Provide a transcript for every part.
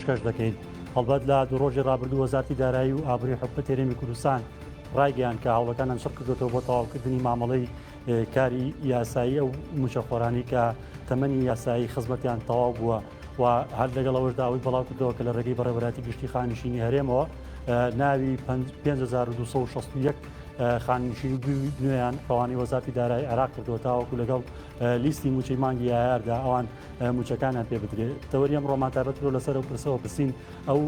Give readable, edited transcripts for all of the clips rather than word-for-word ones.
پێشکەش دەکەین. هەڵبەت لە دوو ڕۆژی ڕابردوو وەزارەتی دارایی و ئابووری حکومەتی هەرێمی کوردستان ڕایگەیاند کە هەوڵەکانیان چڕ کردوێتەوە بۆ تەواوکردنی مامەڵەی کاری یاسایی ئەو موچەخۆرانی کە تەمەنی یاسایی خزمەتیان تەواو بووە و هەر لەگەڵ ئەوەشدا ئەوەی بڵاو کردەوە کە لە ڕێگەی بەڕێوەبەرایەتی گشتی خانشینی هەرێمەوە ناوی 5261 خانشین نوێیان ڕەوانەی وەزارەتی دارایی عێراق کردووە تاوەکو لەگەڵ لیستی موچەی مانگی ئایاردا ئەوان موچەکانیان پێ بدرێت. تەوەری ئەمڕۆمان تایبەت کرۆ لەسەر ئەو پرسەوە پرسین ئەو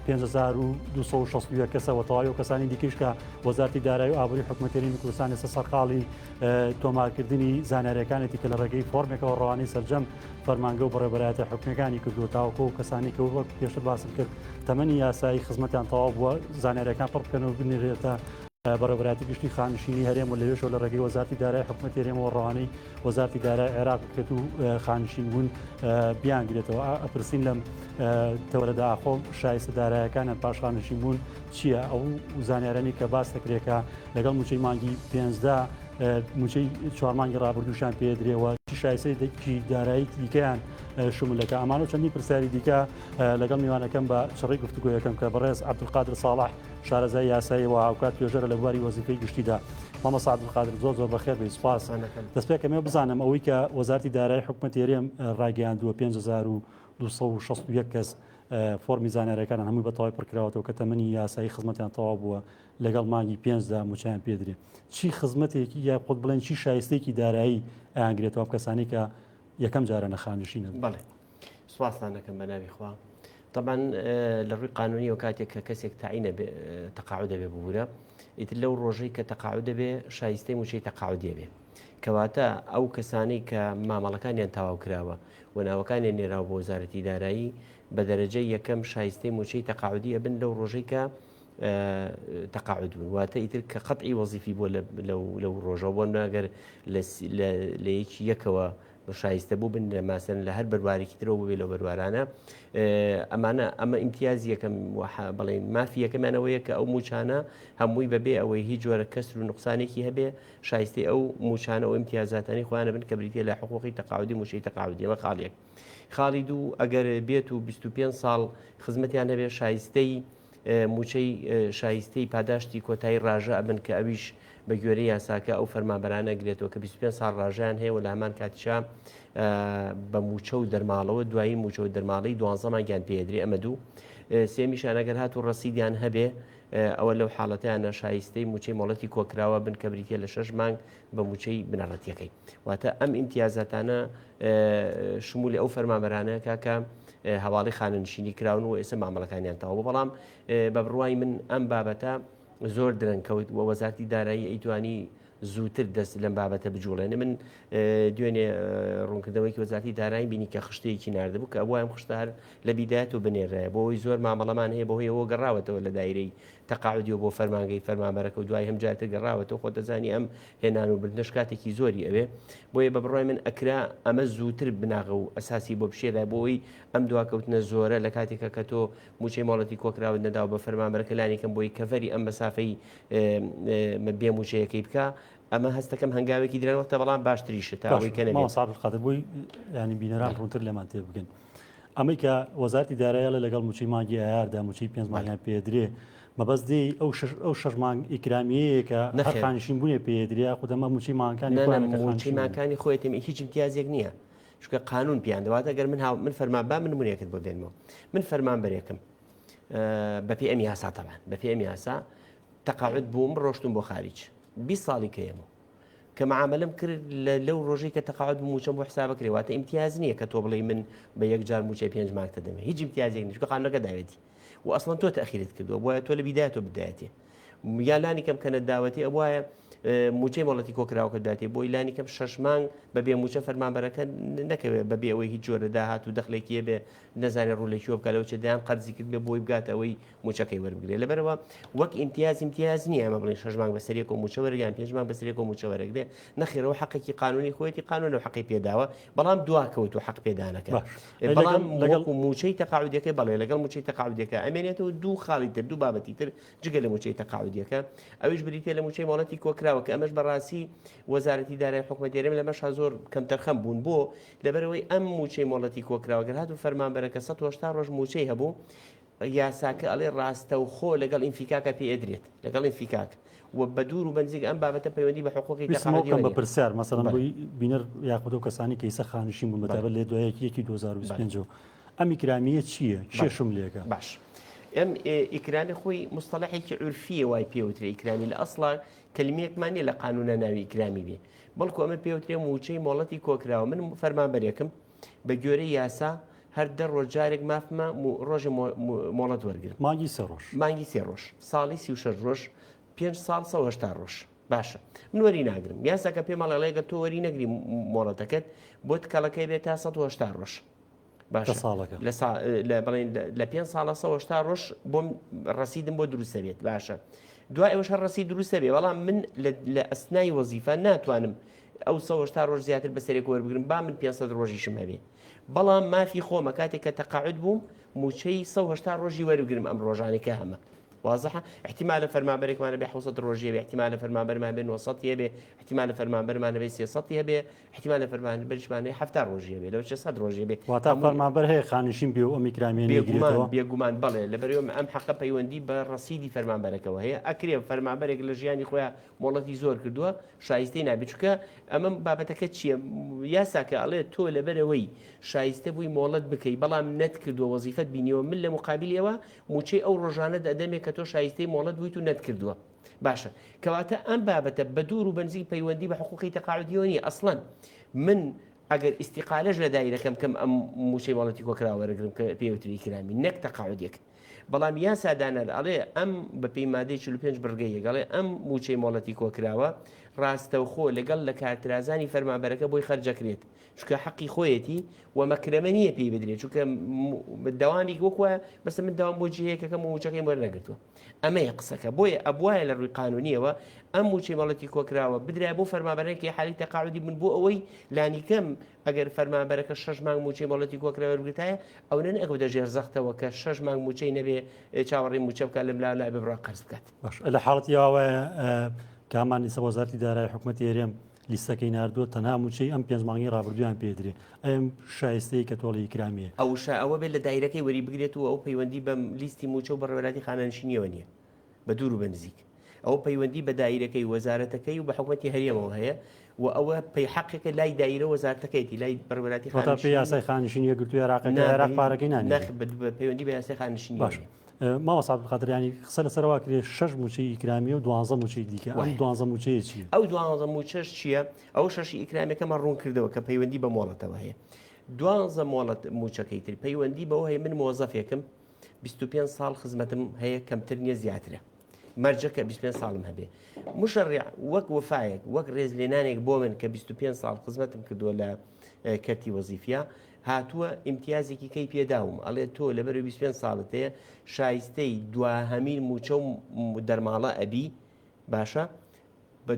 5261 کەسە و تەواوی ئەو کەسانی دیکەش کە وەزارەتی دارایی و ئابووری حکوومەتی هەرێمی کوردستان ئێستا سەرقاڵی تۆمارکردنی زانیاریەکانێتی کە لە ڕێگەی فۆرمێکەوە ڕەوانەی سەرجەم فەرمانگە و بەڕێوەبەرایەتە حکومیەکانی کردووە تاوەکو ئەو کەسانی کە وەک پێشتر باسم کرد تەمەنی یاسایی خزمەتیان تەواو بووە زانیاریەکان پڕ بکەن و بنێرێتە بەڕێوەبەرایەتی گشتی خانشینی هەرێم و لەوێشەوە لە ڕێگەی وەزارەتی دارایی حکوومەتی هەرێمەوە ڕەوانەی وەزارەتی دارای عێراق بکرێت و خانشین بوون بیانگرێتەوە ئەپرسین لەم تەوەرەدا ئاخۆ شایستە دارایەکانیان پاش خانشین بوون چییە ئەو زانیارانی کە باس دەکرێت کە لەگەڵ موچەی مانگی پێنجدا موچەی چوار مانگی ڕابردووشان پێدرێەوە چی شایستەیەکی دارایی دیکەیان شمول دەکات ئەمانە چەندین پرسیاری دیکە لەگەڵ میوانەکەم بە چڕی گفتوگۆیەکەم کە بەڕێز عەبدولقادر ساڵح شارەزای یاسایی و هاوکات توێژەرە لە بواری وەزیفەی گشتیدا. مامۆستا عەبدولقادر زۆر زۆر بەخێر بێی سوپاس. دەست پێکەمەوە بزانم ئەوەی کە وەزارەتی دارایی حکومەتی هەرێم ڕایگەیاندووە 5261 کەس فۆرمی زانیاریەکانیان هەمووی بە تەواوی پڕکراوەتەوە کە تەمەنی یاسایی خزمەتیان تەواو بووە لەگەڵ مانگی پێنجدا مووچەیان پێدرێ چی خزمەتێکی یا خۆت بڵێن چی شایستێکی دارایی ئەیانگرێتەوە ئەم کەسانی کە یەکەم جارە نەخانشینە بەڵێ سوپاستان دەکەم بە ناوی خوا طبعا لە ڕووی قانونیەوە کاتێک کە کەسێک تاعینە تەقاعد دەبێ ببوورە ئیتر لەو ڕۆژەی کە تەقاعد دەبێ شایستەی موچەی تەقاعدیە بێ کەواتە ئەو کەسانی کە مامەڵەکانیان تەواو کراوە و ناوەکانیان نێراوە بۆ وەزارەتی دارایی بە دەرەجەی یەکەم شایستەی موچەی تەقاعدی ئەبن لەو ڕۆژەی کە تەقاعد بوون واتە ئیتر کە قەتعی وەزیفی بووە لەو ڕۆژەوە بۆ ناگەر لە یەکی یەکەوە شایستە بوو بن لە ماسەن لە هەر بەروارێکی ترەوە بووبێ لەو بەروارانە ئەمانە ئەمە ئیمتیازی یەکەم بڵێن مافی یەکەمانەوەیە کە ئەو موچانە هەمووی بەبێ ئەوەی هیچ جۆرە کەسر و نقصانێکی هەبێ شایستەی ئەو موچانە و ئیمتیازاتانی خۆیانە بن کە بریتە لە حقوقی تەقاعدی موچەی تەقاعدی ئەمە خاڵێک خاڵی دوو ئەگەر بێت و 25 ساڵ خزمەتیان هەبێ شایستەی مووچەی شایستەی پاداشتی کۆتایی ڕاژە ئەبن کە ئەویش بە گوێرەی یاساکە ئەو فەرمانبەرانە ئەگرێتەوە کە 25 ساڵ ڕاژەیان هەیە و لە هەمان کاتیشا بە مووچە و دەرماڵەوە دوایی مووچە و دەرماڵەی دوانزە مانگیان پێدرێ ئەمە دوو سێمیشان ئەگەر هاتوو ڕەسیدیان هەبێ ئەوە لەو حاڵەتیانە شایستەی مووچەی مۆڵەتی کۆکراوە بن کە بریتە لە شەش مانگ بە مووچەی بنەڕەتیەکەی واتە ئەم ئیمتیازاتانە شمولی ئەو فەرمانبەرانە کاکە هەواڵی خانەنشینی کراون و ئێستا مامەڵەکانیان تەواو بەڵام بە بڕوای من ئەم بابەتە زۆر درەنگ کەوت و وەزارتی دارایی ئەیتوانی زووتر دەست لەم بابەتە بجوڵێنێ من دوێنێ ڕوونکردنەوەیکی وەزارتی دارایی بینی کە خشتەیەکی ناردبوو کە ئەوە ئەم خشتە هەر لە بیدایەت و بنێرایە بۆ ئەوەی زۆر مامەڵەمان هەیە بەهۆیەوە گەڕاوەتەوە لە دایرەی تەقاعدی و بۆ فەرمانگەی فەرمانبەرەکە و دوای هەم جارتر گەڕاوەتەوە خۆت دەزانی ئەم هێنان و بردنەش کاتێکی زۆری ئەوێ بۆیە بە بڕوای من ئەکرا ئەمە زووتر بناغە و ئەساسی بۆ بشێرای بۆ ئەوەی ئەم دواکەوتنە زۆرە لە کاتێکە کە تۆ موچەی مۆڵەتی کۆکراوت نەداوە بە فەرمانبەرەکە لانی کەم بۆی کەڤەری ئەم مەسافەی بێ موچەیەکەی بکە ئەمە هەستەکەم هەنگاوێکی درێن وەختە بەڵام باشتریشە تا ئەوەی کە نەبێت. مامۆستا عەبدولقادر بۆی یانی بینەران ڕوونتر لێمان تێبگەن ئەمەی کە وەزارەتی دارایی ئەڵێ لەگەڵ موچەی مانگی ئایاردا موچەی پێنج مانگیان پێدرێ مەبەست دێی ئەو شەش ئەو شەش مانگ ئیکرامیەیە کە هەر نەخێر. خانشین بوونێ پێدرێ یاخود ئەمە موچەی مانگەکانی نا نا خۆیانە کە موچەی خانشین بوون مانگەکانی خۆیەتی هیچ امتیازێک نییە چونکە قانون پێیان دەواتە گەر من هاو من فەرمان با من نمونەیەکت بۆ بێنمەوە من فەرمانبەرێکم بەپێی ئەم یاسا تەبان بەپێی ئەم یاسا تەقاعد بووم ڕۆشتم بۆ خاریج 20 ساڵی کەیەمەوە کە معاملم کرد لەو ڕۆژەی کە تەقاعد بوو موچەم بۆ حسابە کرێ واتە ئیمتیاز نییە کە تۆ بڵێ من بە یەک جار موچەی پێنج مانگ دەدەمێ هیچ ئیمتیازێک نییە چونکە قانونەکە داوێتی و ئەسڵەن تۆ تەخیرت کردووە بۆیە تۆ لە بیدایەتەوە بدایەتێ یا لانی کەم کە نەداوەتی ئەوایە موچەی مۆڵەتی کۆکراوەکە داتێ بۆی لانی کەم شەش مانگ بە بێ موچە فەرمانبەرەکە نەکەوێت بەبێ ئەوەی هیچ جۆرە داهات و دەخلێکی بێ نەزانێت ڕوو لە کوێ بکات لەوە چێ دەیان قەرزی کرد بێ بۆی بگاتە ئەوەی موچەکەی وەربگرێت لەبەرەوە وەک ئیمتیاز ئیمتیاز نییە ئەمە بڵێن شەش مانگ بەسەر یەکەوە موچە وەرگیان پێنج مانگ بەسەر یەکەوە موچە وەرەگرێ نەخێرەوە حەقێکی قانونی خۆیەتی قانون لەو حەقی پێداوە بەڵام دواکەوت و حەق پێدانەکە بەڵام لەگەڵ موچەی تەقاعودەکەی بەڵێ لەگەڵ موچەی تەقاعودەکە ئەمێنێتەوە دوو خاڵی تر دوو بابەتی تر جگە لە موچەی تەقاعودیەکە ئەویش بریتە لە موچەی مۆڵەتی کۆکراوە. کۆکراوە کە ئەمەش بەڕاستی وەزارەتی دارای حکومەتی هەرێم لەمەشا زۆر کەمتەرخەم بوون بۆ لەبەرئەوەی ئەم مووچەی مۆڵەتی کۆکراوە گەر هاتوو فەرمانبەرەکە 180 ڕۆژ مووچەی هەبوو یاساکە ئەڵێ ڕاستەوخۆ لەگەڵ ئینفیکاکە پێ ئەدرێت لەگەڵ ئینفیکاک و بە دوور و بەنزیک ئەم بابەتە پەیوەندی بە حقوقی تەقاعدیەوە بە پرسیار مەسەڵەن بۆی بینەر یاخود ئەو کەسانی کە ئیسە خانشین بوون بەتایبەت لە دوای یەکی یەکی 2025 ئەم ئیکرامیە چییە کێشم لێکە باش ئەم ئیکرامی خۆی مستەڵەحێکی عورفیە وای پێوترێ ئیکرامی لە ئەسڵا کەلیمەیەکمان نیە لە قانونە ناوی ئیکرامی بێ بەڵکو ئەمە پێوترێ موچەی مۆڵەتی کۆکراوە من فەرمانبەرێکم بە گوێرەی یاسا هەر دە ڕۆژ جارێک مافمە ڕۆژێ مۆڵەت وەرگرم مانگی سێ ڕۆژ مانگی سێ ڕۆژ ساڵی 36 ڕۆژ پێنج ساڵ 180 ڕۆژ باشە من وەری ناگرم یاساکە پێم ئەڵێ گەر تۆ وەری نەگری مۆڵەتەکەت بۆت کەڵەکەی بێت تا 180 ڕۆژ باشە ساڵەکە لە بڵێن لە پێ ساڵە 180 ڕۆژ بۆم ڕەسیدم بۆ دروستە بێت باشە دوای ئەوش هەر ڕەسی دروستە بێ بەڵام من لە ئەسنای وەزیفە ناتوانم ئەو 180 ڕۆژ زیاتر بەسەرێک وەربگرم با من 500 ڕۆژیشم هەبێ بەڵام مافی خۆمە کاتێک کە تەقاعد بووم موچەی 180 ڕۆژی وەربگرم ئەم ڕۆژانەی کە هەمە وازحە احتیمالە فەرمانبەرێکمان هەبێ 700 ڕۆژی هەبێ احتیمالە فەرمانبەرمان بێ 900 هەبێ احتیمالە فەرمانبەرمان هەبێ 300 هەبێ احتیمالە فەرمانبەریشمان هەبێ 70 ڕۆژی هەبێ لەو 600 ڕۆژی هەبێ واتا فەرمانبەر هەیە خانشین بێ و ئەم ئیکرامیە بێگومان بێگومان بەڵێ لەبەرئەوەی ئەم حەقە پەیوەندی بە ڕەسیدی فەرمانبەرەکەوە هەیە ئەکرێ فەرمانبەرێک لە ژیانی خۆیان مۆڵەتی زۆر کردووە شایستەی نابێت چونکە ئەمە بابەتەکە چییە یاساکە ئەڵێ تۆ لەبەرەوەی شایستە بووی مۆڵەت بکەی بەڵام نەتکردووە وەزیفەت بینیوە من لە مقابلیەوە موچەی ئەو ڕۆژانە دەدەمێ کە تۆ شایستەی مۆڵەت بوویت و نەتکردووە باشە کەواتە ئەم بابەتە بە دوور و بەنزیک پەیوەندی بە حقوقی تەقاعدیەوە نییە ئەسڵەن من ئەگەر ئیستیقالەش لە دایرەکەم کەم ئەم موچەی مۆڵەتی کۆکراوە وەرەگرم کە پێوتری ئیکرامی نەک تەقاعدێک بەڵام یاسادانەر ئەڵێ ئەم بەپێی مادەی 45 بڕگەی یەک ئەڵێ ئەم موچەی مۆڵەتی کۆکراوە ڕاستەوخۆ لەگەڵ لەکارترازانی فەرمانبەرەکە بۆی خەرجەکرێت چونکە حەقی خۆیەتی و مەکرەمە نییە پێی بدرێت چونکە دەوامیک وەک وایە بەسە من داوام بۆ جێیەکەکەم و موچەکەیم وەرنەگرتووە ئەمەیە قسەکە بۆیە ئەبوایە لە ڕووی قانونیەوە ئەم موچەی مۆڵەتی کۆکراوە بدرایە بۆ فەرمانبەرێکی حالی تەقاعدی بن بۆ ئەوەی لانیکەم ئەگەر فەرمانبەرەکە شەش مانگ موچەی مۆڵەتی کۆکراوە وەرگرتایە ئەونە نەئەکەوتە ژێر زەختەوە کە شەش مانگ موچەی نەبێ چاوەڕێی موچە بکات لەم لا لای ببڕا قەرز بکات. باش لە حاڵەتی ئاوایە کامان ئیسە وەزارەتی دارایی حکومەتی هەرێم لیستەکەی ناردووە تەنها موچەی ئەم پێنج مانگەی ڕابردوویان پێ درێ ئەم شایستەیە کە تۆڵی ئیکرامیە. ئەو شا ئەوە بێت لە دایرەکەی وەری بگرێت و ئەو پەیوەندی بە لیستی موچە و بەڕێوەبەرایەتی خانەنشینیەوە نییە بە دوور و بە نزیک. ئەوە پەیوەندی بە دایرەکەی وەزارەتەکەی و بە حکومەتی هەرێمەوە هەیە و ئەوە پەی حەقێکە لای دایرە وەزارەتەکەیەتی لای بەڕێوەبەرایەتی واتە پێی یاسای خانشینی یەکگرتووی عێراقەکە عێراق پارەکەی نانێرێ. نەخ بە پەیوەندی بە یاسای خانشینی باش مامۆستا عەبدولقادر یانی قسە لەسەر ئەوە کرێ شەش مووچەی ئیکرامیە و دوانزە مووچەی دیکە ئەم دوانزە مووچەیە چییە؟ ئەو دوانزە مووچەش چییە؟ ئەو شەشی ئیکرامیەکەمان ڕوون کردەوە کە پەیوەندی بە مۆڵەتەوە هەیە. دوانزە مۆڵەت مووچەکەی تر پەیوەندی بەوە هەیە من مۆزەفێکم 25 ساڵ خزمەتم هەیە کەمتر نییە زیاترە مەرجە کە 25 ساڵم هەبێ مشەڕع وەک وەفایەک وەک ڕێزلێنانێک بۆ من کە 25 ساڵ خزمەتم کردووە لە کەرتی وەزیفە هاتووە ئیمتیازێکی کەی پێداوم ئەڵێ تۆ لەبەر 25 ساڵت هەیە شایستەی دواهەمین موچە و دەرماڵە ئەبی باشە بە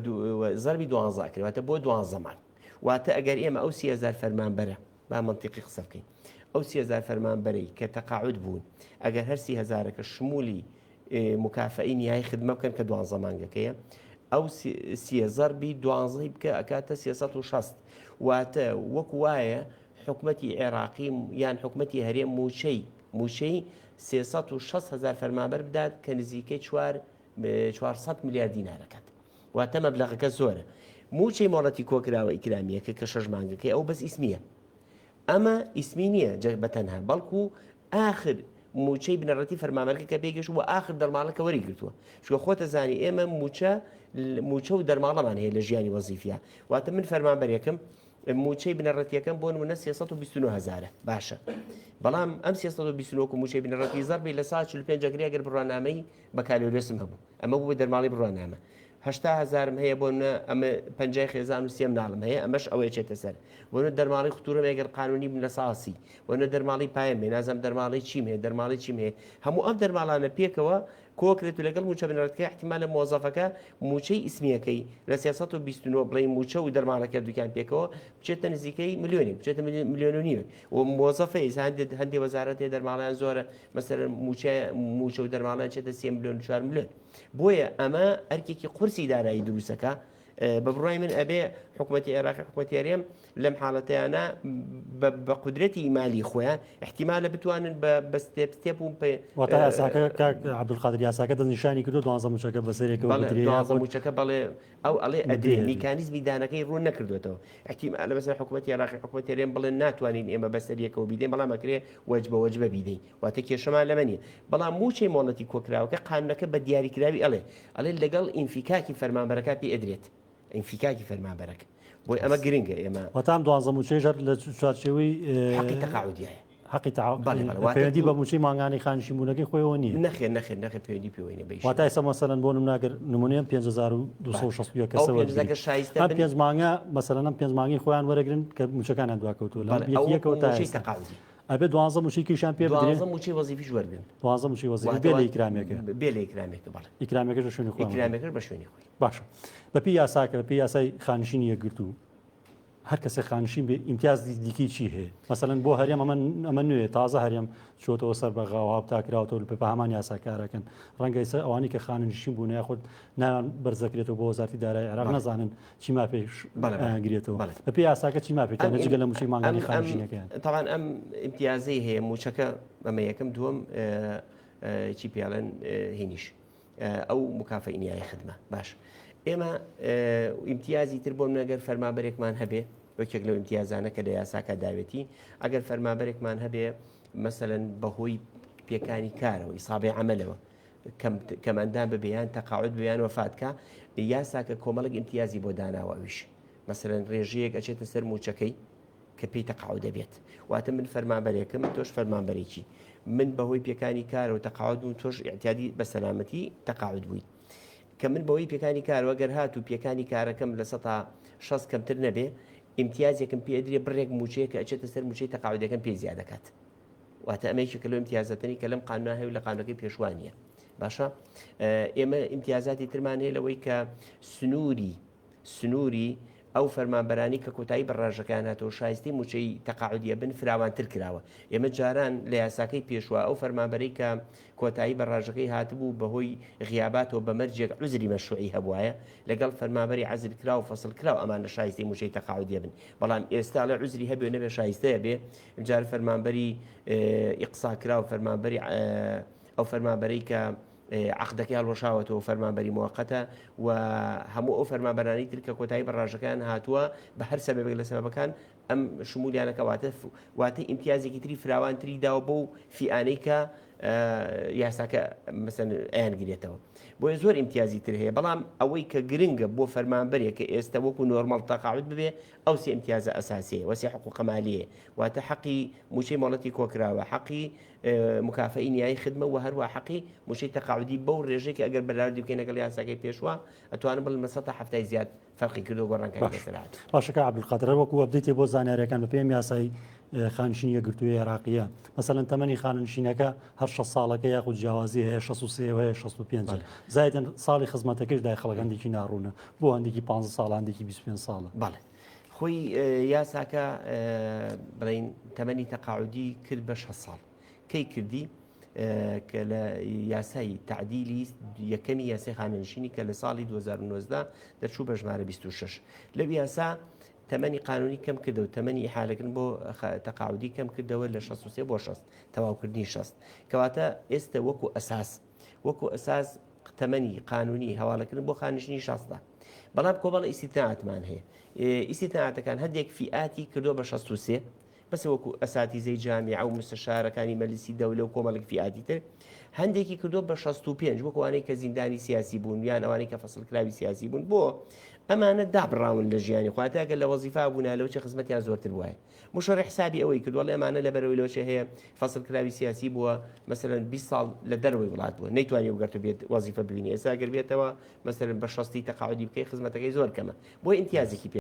زەربی دوانزە کرێواتە بۆ دوانزە مانگ واتە ئەگەر ئێمە ئەو 3000 فەرمانبەرە با مەنتیقی قسە بکەین ئەو 3000 فەرمانبەرەی کە تەقاعد بوون ئەگەر هەر 3000ەکە شمولی مکافەی نیای خدمە بکەن کە دوانزە مانگەکەیە ئەو سیە زەربی دوانزەی بکە ئەکاتە 360 واتە وەک وایە حکومەتی عێراقی یان حکومەتی هەرێم موچەی موچەی 360 هزار فەرمانبەر بدات کە نزیکەی 4 400 ملیار دینارەکات واتە مەبلەغەکە زۆرە. مووچەی مۆڵەتی کۆکراوە ئیکرامییەکە کە شەش مانگەکەی ئەو بەس ئیسمییە. ئەمە ئیسمی نییە جە بە تەنها بەڵکو ئاخر مووچەی بنەڕەتی فەرمانبەرەکە کە پێی گەشت و ئاخر دەرماڵە کە وەری گرتووە. چونکە خۆتە زانی ئێمە مووچە مووچە و دەرماڵەمان هەیە لە ژیانی وەزیفیا. واتە من فەرمانبەرێکم مووچەی بنەڕەتیەکەم بۆ نمونە 329 هەزارە باشە بەڵام ئەم 329 و مووچەی بنەڕەتی زەربی لە سا 45 ئەگرێ ئەگەر بڕوانامەی بەکالۆریۆسم هەبوو ئەمە بوو بە دەرماڵەی بڕوانامە 80 هەزارم هەیە بۆ نە ئەمە پەنجای خێزان و سێ مناڵم هەیە ئەمەش ئەوەیە چێتە سەر بۆ نە دەرماڵەی ختورم ئەگەر قانونی بم لە ساسی بۆ نە دەرماڵەی پایم هەیە نازانم دەرماڵەی چیم هەیە دەرماڵەی چیم هەیە هەموو ئەم دەرماڵانە پێکەوە کۆکرێت و لەگەڵ مووچە بنەڕەتەکەی ئیحتیمالە مۆزەفەکە مووچەی ئیسمییەکەی لە 329 بڵێین مووچە و دەرماڵەکە دووکیان پێکەوە بچێتە نزیکەی ملیۆنێک بچێتە ملیۆن و نیوێک و مۆزەفە ئێستا هەندێک هەندێک وەزارەت هەیە دەرماڵەیان زۆرە مەسەلەن مووچە مووچە و دەرماڵەیان چێتە 3 ملیۆن و 4 ملیۆن بۆیە ئەمە ئەرکێکی قورسی دارایی دروستەکە. بە بڕای من ئەبێ حکوومەتی عێراقی حکوومەتی هەرێم لەم حاڵەتەیانە بە قودرەتی مالی خۆیان احتیمالە بتوانن بە step step و واتە یاساکە کاک عەبدولقادر یاساکە دەستنیشانی کردو دوانزە مووچەکە بەسەرێکەوە بدرێ دوانزە مووچەکە بەڵێ ئەو ئەڵێ ئەدرێ میکانیزمی دانەکەی ڕوون نەکردوێتەوە احتیمالە بەسەر حکوومەتی عێراقی حکوومەتی هەرێم بڵێن ناتوانین ئێمە بەسەر یەکەوە بیدەین بەڵام ئەکرێ وەجبە وەجبە بیدەین واتە کێشەمان لەمە نییە بەڵام مووچەی مۆڵەتی کۆکراوەکە قانونەکە بە دیاریکراوی ئەڵێ ئەڵێ لەگەڵ ئینفیکاکی فەرمانبەرەکە پێ ئەدرێت ئینفیکاکی فەرمانبەرەکە بۆی ئەمە گرنگە ئێمە واتە ئەم دوانزە مووچەیش هەر لە چوارچێوەی حەقی تەقاعودیایە حەقی تەقاعود بەڵێ بەڵێ واتە پەیوەندی بە مووچەی مانگانەی خانشینبوونەکەی خۆیەوە نییە نەخێر نەخێر نەخێر پەیوەندی پێوەی نییە بە ئیشەوە واتە ئێستا مەسەلەن بۆ نمونە ئەگەر نمونەی ئەم 5261 ئەو کەسە پێنج وەرگرین کە شایستە ئەم بن پێنج مانگە مەسەلەن ئەم پێنج مانگەی خۆیان وەرەگرن کە مووچەکانیان دواکەوتووە لە بەڵێ یەکی ئەو یەکەوە تا مووچەی ئێستا تەقاعودی ئەبێ دوانزە مووچەی کەیشیان پێ بدرێ دوانزە مووچەی وەزیفیش وەرگرن دوانزە مووچەی وەزیفی واتە بێ لە ئیکرامێکە بێ لە ئیکرامێکە بەڵێ ئیکرامێکەش بە شوێنی خۆیان وەرگرن ئیکرامێکەش بە شوێنی خۆی باشە بەپێی یاساکە بەپێی یاسای خانشینی یەکگرتوو هەر کەسێک خانشین بێ ئیمتیازی دیکەی چی هەیە مەسەلەن بۆ هەرێم ئەمە ئەمە نوێ تازە هەرێم چۆتەوە سەر بەغا و هاوتا کراوەتەوە لە پێ هەمان یاسا کارەکەن ڕەنگە ئێستا ئەوانەی کە خانەنشین بوون یاخود ناویان بەرز دەکرێتەوە بۆ وەزارەتی دارایی عێراق بەڵێ. نەزانن چی مافێک بەڵێ، بەڵێ. گرێتەوە بەڵێ. بەپێی یاساکە چی مافێکیان ئەم هەیە جگە لە مووچەی ئەم مانگانەی ئەم خانەنشینەکەیان تاوان ئەم ئیمتیازەی هەیە مووچەکە ئەمە یەکەم دووەم چی پێڵێن هینیش ئەو مکافەی نیای خدمە باش ئێمە ئیمتیازی تر بۆ منەگەر فەرمابەرێکمان هەبێ یەکێک لەو ئیمتیازانە کە لە یاساکە داوێتی ئەگەر فەرمابەرێکمان هەبێ مەسەلەن بەهۆی پێکانی کارەوە ئیسابێ عملەوە کەمئەندام ببێ یان تەقاعد بێ یان وەفات کا یاساکە کۆمەڵێک ئیمتیازی بۆ داناوە ئەویش مەسەلەن ڕێژەیەک ئەچێتە سەر موچەکەی کە پێی تەقاعد دەبێت واتە من فەرمانبەرێکم تۆش فەرمانبەرێکی من بەهۆی پێکانی کارەوە تەقاعد بووم تۆش ئیعتیادی بە سەلامەتی تەقاعد بوویت کە من بەوەی پێکانی کارەوە گەر هات و پێکانی کارەکەم لە سەتا شەست کەمتر نەبێ ئیمتیازێکم پێدرێ بڕێک موچەیە کە ئەچێتە سەر موچەی تەقاعدەکەم پێ زیاد دەکات واتە ئەمە یەکێکە لەو ئیمتیازاتەنی کە لەم قانونە هەیە و لە قانونەکەی پێشوا نییە باشە ئێمە ئیمتیازاتی ترمان هەیە لەوەی کە سنووری سنووری ئەو فەرمانبەرانی کە کۆتایی بە ڕاژەکان هاتەوە شایستی موچەی تەقاعودیە بن فراوانتر کراوە ئێمە جاران لە یاساکەی پێشوە ئەو فەرمانبەرەی کە کۆتایی بە ڕاژەکەی هاتبوو بەهۆی غیاباتەوە بە مەرجێک عوزری مەشروعی هەبوایە لەگەڵ فەرمانبەری عەزل کراو و فەسڵ کراو ئەمانە شایستەی موچەی تەقاعودیە بن بەڵام ئێستا ئەڵێ عوزری هەبێ و نەبێ شایستەیە بێ جار فەرمانبەری ئیقسا کراو فەرمانبەری ئەو فەرمانبەرەی کە عقدەکەی هەڵوەشاوەتەوە فەرمانبەری موقتە و هەموو ئەو فەرمانبەرانی تر کە کۆتایی بە ڕاژەکان هاتووە بە هەر سەبەبێک لە سەبەبەکان ئەم شمولیانەکە واتە واتە ئیمتیازێکی تری فراوانتری داوە بۆ فیئانەی کە یاساکە مەسەن ئەیان گرێتەوە بۆیە زۆر ئیمتیازی تر هەیە بەڵام ئەوەی کە گرنگە بۆ فەرمانبەرێک کە ئێستا وەکو نۆرمەڵ تەقاعد ببێ ئەو سێ ئیمتیازە ئەساسیەیە وەسێ حقوقە مالیەیە واتە حەقی موچەی مۆڵەتی کۆکراوە حەقی مکافەی نیایی خدمە و هەروە حەقی موچەی تەقاعدی بەو ڕێژەی کە ئەگەر بەراوردی بکەین لەگەڵ یاساکەی پێشوە ئەتوانم بڵێم لە سەتا حەفتای زیاد فەرقی کردو گۆڕانکاری باش بەسەر هاتووە. باشە کاک عەبدولقادر هەر وەکو update ێ بۆ زانیاریەکان بەپێی ئەم یاسای خانشینی یەکگرتووی عێراقیە مەسەلەن تەمەنی خانەنشینەکە هەر 6 ساڵەکە یاخود جیاوازی هەیە 63 و هەیە 65 بەڵێ. زایدن ساڵی خزمەتەکەش دای خەڵک هەندێکی ناڕوونە بۆ هەندێکی 15 ساڵ هەندێکی 25 ساڵە. بەڵێ خۆی یاساکە بڵین تەمەنی تەقاعودی کرد بە 6 ساڵ کەی کردی کە لە یاسای تعدیلی یەکەمی یاسای خانەنشینی کە لە ساڵی 2019 دەرچوو بە ژمارە 26 لەو یاسا تەمەنی قانونی کەم کردەوە تەمەنی ئیحالەکردن بۆ تەقاعودی کەم کردەوە لە 63 بۆ 60 تەواوکردنی 60 کەواتە ئێستا وەکو ئەساس وەکو ئەساس تەمەنی قانونی هەواڵەکردن بۆ خانشنی 60 بەڵام کۆمەڵە ئیسیتناعاتمان هەیە ئیسیتناعاتەکان هەندێک فیئاتی کردووە بە 63 بەسە وەکو ئەساتیزەی جامیعە و مستەشارەکانی مەجلیسی دەولە و کۆمەڵێک فیئاتی تر هەندێکی کردووە بە 65 وەکو ئەوانەی کە زیندانی سیاسی بوون یان ئەوانەی کە فەسڵکراوی سیاسی بوون بۆ ئەمانە دابڕاون لە ژیانی خۆیان تا گەر لە وەزیفا بوونە لەوچە خزمەتیان زۆرتر وایە مشەڕی حسابی ئەوەی کردووە ئەمانە لە بەرەوەی لەوچە هەیە فەسڵکراوی سیاسی بووە مەسەلەن 20 ساڵ لە دەرەوەی وڵات بووە نەیتوانی بگەرتو بێت وەزیفە ببینی ئێستا گەر بێتەوە مەسەلەن بە شەستی تەقاعدی بکەی خزمەتەکەی زۆر کەمە بۆ ئیمتیازێکی پێ.